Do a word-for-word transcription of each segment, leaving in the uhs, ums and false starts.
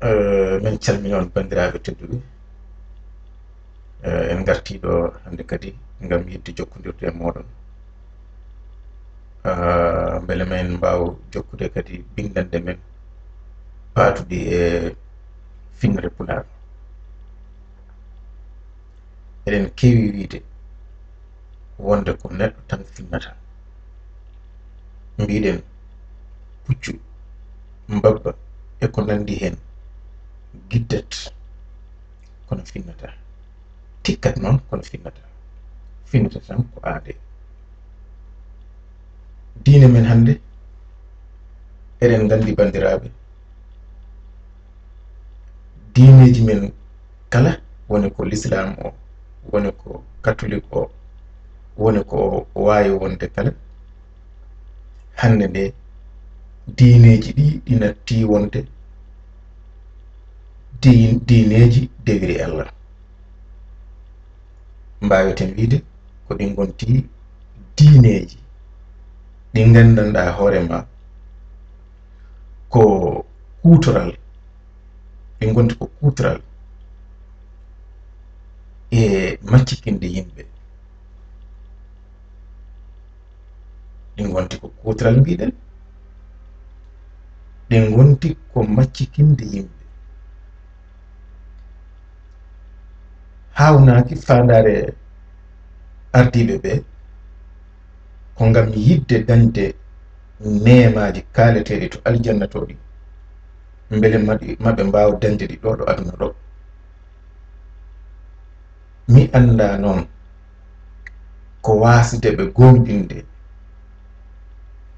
Eh, min calmini on, banndiraaɓe tedduɓe. Eh, en ngartii ɗo hannde kadi ngam yiɗde jokkondirde e mooɗon. Ah, mbele men mbaaw jokkude kadi binndanɗe men paatuɗi e finnere Pulaar. Eɗen keewi wiyde wonde ko neɗɗo tan finnata. Mbiɗen puccu, mbabba e ko nanndi heen giddat kono finnata. Tikkat noon kono finnata. Finnata tan ko aadee. Diine men hannde, eɗen nganndi, banndiraaɓe, diineeji men kala, woni ko Lislaam o, woni ko katolik o, woni ko waawi wonde kala, hannde nde diineeji ɗi, ɗi natti wonde diin-, diineeji dewiri Allah. Mbaaweten wiyde ko ɗi ngonti diineeji ɗi nganndanɗaa hoore ma ko kuutoral, ɗi ngonti ko kuutoral e maccikinde yimɓe. Ɗi ngonti ko kuutoral, mbiɗen. Ɗi ngonti ko maccikinde yimɓe. Haawnaaki faandaare ardiiɓe ɓe ko ngam yiɗde dañde neemaaji kaaleteeɗi to aljanna to ɗi, mbele maɗi-, maɓe mbaaw dañde ɗi ɗo, ɗo aduna ɗo. Mi anndaa noon ko waasde ɓe goongɗinde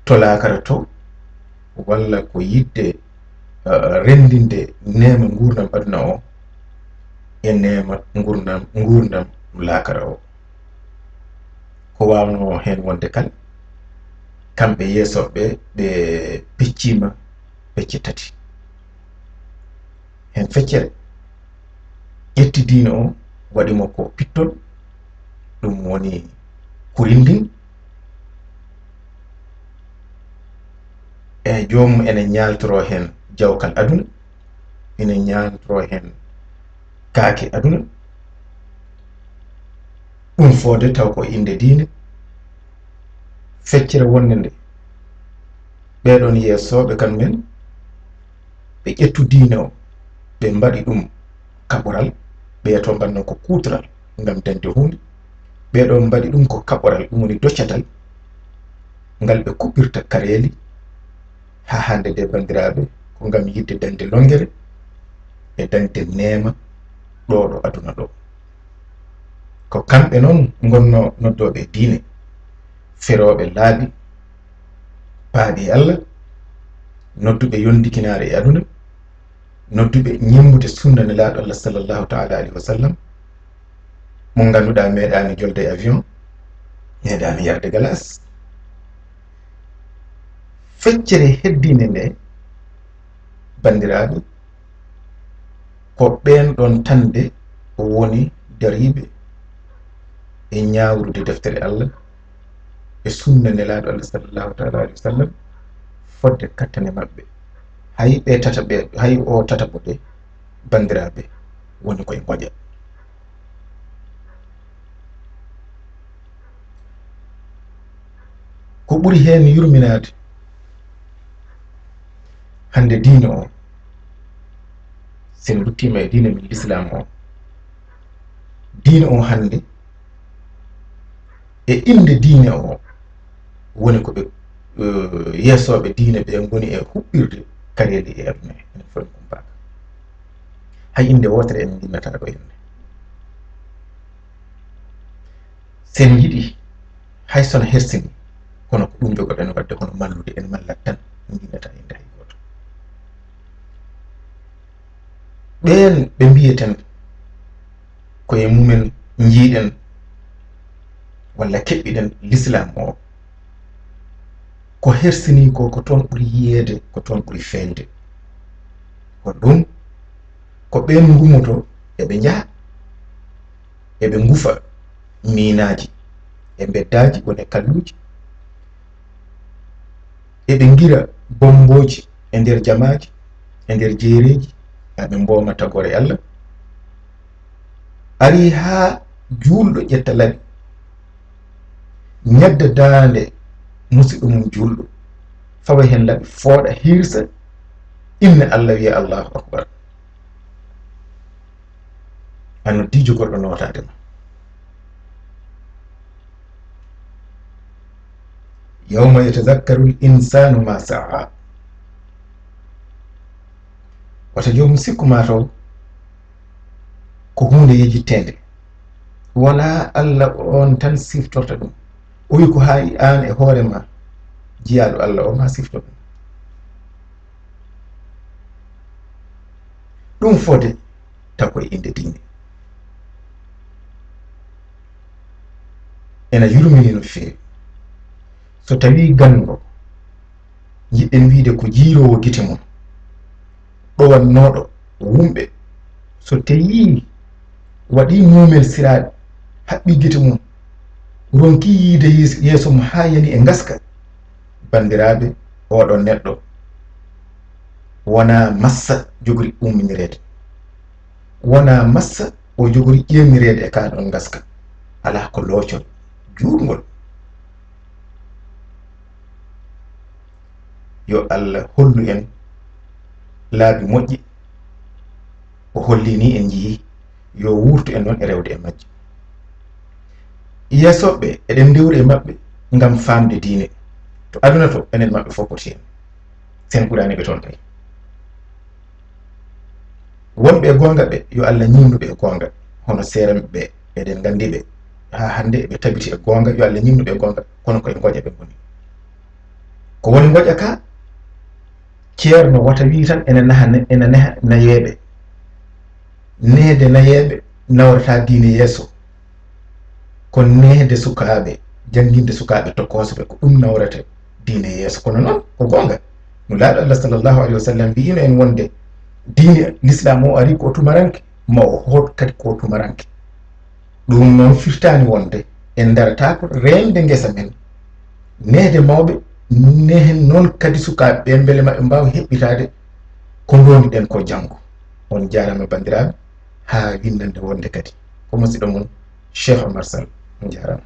to laakara to, walla ko yiɗde, eh, renndinde neema nguurndam aduna o e neema nguurndam, nguurndam laakara o. Ko waawnoo heen wonde kala, kamɓe yeesooɓe ɓe pecciima pecce tati. Heen feccere ƴetti diine o, waɗi mo ko pittol, ɗum woni kurindin. E joomum ene ñaaltoroo heen jawkal aduna, ene ñaaltoroo heen kaake aduna. Ɗum fof de taw ko innde diine. Feccere wonde nde, ɓee ɗoon yeesooɓe kam men, ɓe ƴettu diine o, ɓe mbaɗi ɗum kaɓoral, ɓee to mbaɗno ko kuutoral ngam dañde huunde, ɓee ɗoon mbaɗi ɗum ko kaɓoral, ɗum woni doccatal ngal ɓe kuɓɓirta kareeli. Haa hannde de, banndiraaɓe, ko ngam yiɗde dañde lonngere e dañde neema ɗo, ɗo aduna ɗo. Ko kamɓe noon ngonnoo noddooɓe diine, ferooɓe laabi paaɗi e Allah, nodduɓe yondikinaare e aduna, nodduɓe ñemmbude sunna Nelaaɗo Allah sallallahu taala alayhi wa sallam, mo ngannduɗaa meeɗaani jolde e avion, meeɗaani yarde galaas. Feccere heddiinde nde, banndiraaɓe, ko ɓeen ɗoon tan de woni dariiɓe e ñaawrude deftere Allah e sunna Nelaaɗo Allah sallallahu taala alayhi wa sallam, fodde kattane maɓɓe. Hay ɓe tataɓe, hay o tataɓo de, banndiraaɓe, woni koye ngoƴa. Ko ɓuri heen yurminaade hannde diine o, so en nduttiima e diine men Lislaam o, diine o hannde, e innde diine o, woni ko ɓe, eh, yeesooɓe diine ɓe ngoni e huɓɓirde kareeli e aduna he, enen fof en kumpaaka. Hay innde wootere en nginnataa ɗo hannde. So en njiɗi, hay so no hersini, kono ko ɗum njogoɗen waɗde, kono mallude, en mallat tan, en nginnataa innde hay gooto. Ɓeen ɓe mbiyeten ko e mumen njiiɗen walla keɓɓiɗen Lislaam o, ko hersinii ko, ko toon ɓuri yiyeede, ko toon ɓuri feeñde. Ko ɗum, ko ɓeen ngummoto, eɓe njaha, eɓe ngufa miinaaji e mbeddaaji, woni e kalluuji, eɓe ngira bommbooji e nder jamaaji, e nder jeereeji, Aɓe mbooma tagoore Allah. Ari haa juulɗo ƴetta laɓi, ñadda daande musiɗɗo mum juulɗo, fawa heen laɓi, fooɗa, hiirsa, inna Allah, wiya Allahu Akbar. A noddii jogorɗo nootaade ma. Yawma yatazakkaru l-insaanu ma sa'a. Wata joomum sikku maa taw ko huunde yejjitteende. Wonaa Allah oon tan siftorta ɗum. O wi ko haa aan e hoore ma, jiyaaɗo Allah o, ma sifto ɗum. Ɗum fode taw koye innde diine. Ena yurmini no feewi. So tawii ganndo, njiɗɗen wiyde ko jiiroowo gite mum, ɗowannooɗo wumɓe, so tawii waɗii muumel siraaɗi, haɓɓii gite mum, ronkii yiyde yees-, yeeso mum haa yani e ngaska, banndiraaɓe, oɗo neɗɗo wonaa massa jogori umminireede, wonaa massa o jogori ƴeewnireede e kaa ɗoon ngaska, alaa ko loocol juutngol. Yo Allah hollu en laabi moƴƴi, o holli ni en njiyii, yo wuurtu en noon e rewde e majji. Yeesooɓe, eɗen ndewri e maɓɓe ngam faamde diine. To aduna to, enen maɓɓe fof poti heen. Sen ɓuraani ɓe toon kay. Wonɓe e goonga ɓe, yo Allah ñiiɓnu ɓe e goonga. Hono seeremɓe ɓe, eɗen nganndi ɓe. Haa hannde eɓe tabiti e goonga, yo Allah ñiiɓnu ɓe e goonga, kono ko e ngoƴa ɓe ngoni. Ko woni ngoƴa ka? Ceerno wata wii tan ena naha ne-, ena neha nayeeɓe. Nehde nayeeɓe nawrataa diine yeeso. Ko nehde sukaaɓe, jannginde sukaaɓe tokosɓe, ko ɗum nawrata diine yeeso. Kono noon, ko goonga. Nulaaɗo Allah sallallahu alayhi wa sallam wiyiino en wonde diine Lislaam o ari ko tumaranke, ma o hoot kadi ko tumaranke. Ɗum noon firtaani wonde en ndarataako reende ngesa men, nehde mawɓe, nehen noon kadi sukaaɓe ɓe, mbele maɓe mbaawa heɓɓitaade ko ndoondi-ɗen ko janngo. On njaaraama, banndiraaɓe, haa winndannde wonde kadi. Ko musiɗɗo mon, Cheikh Omar Sall. On njaaraama.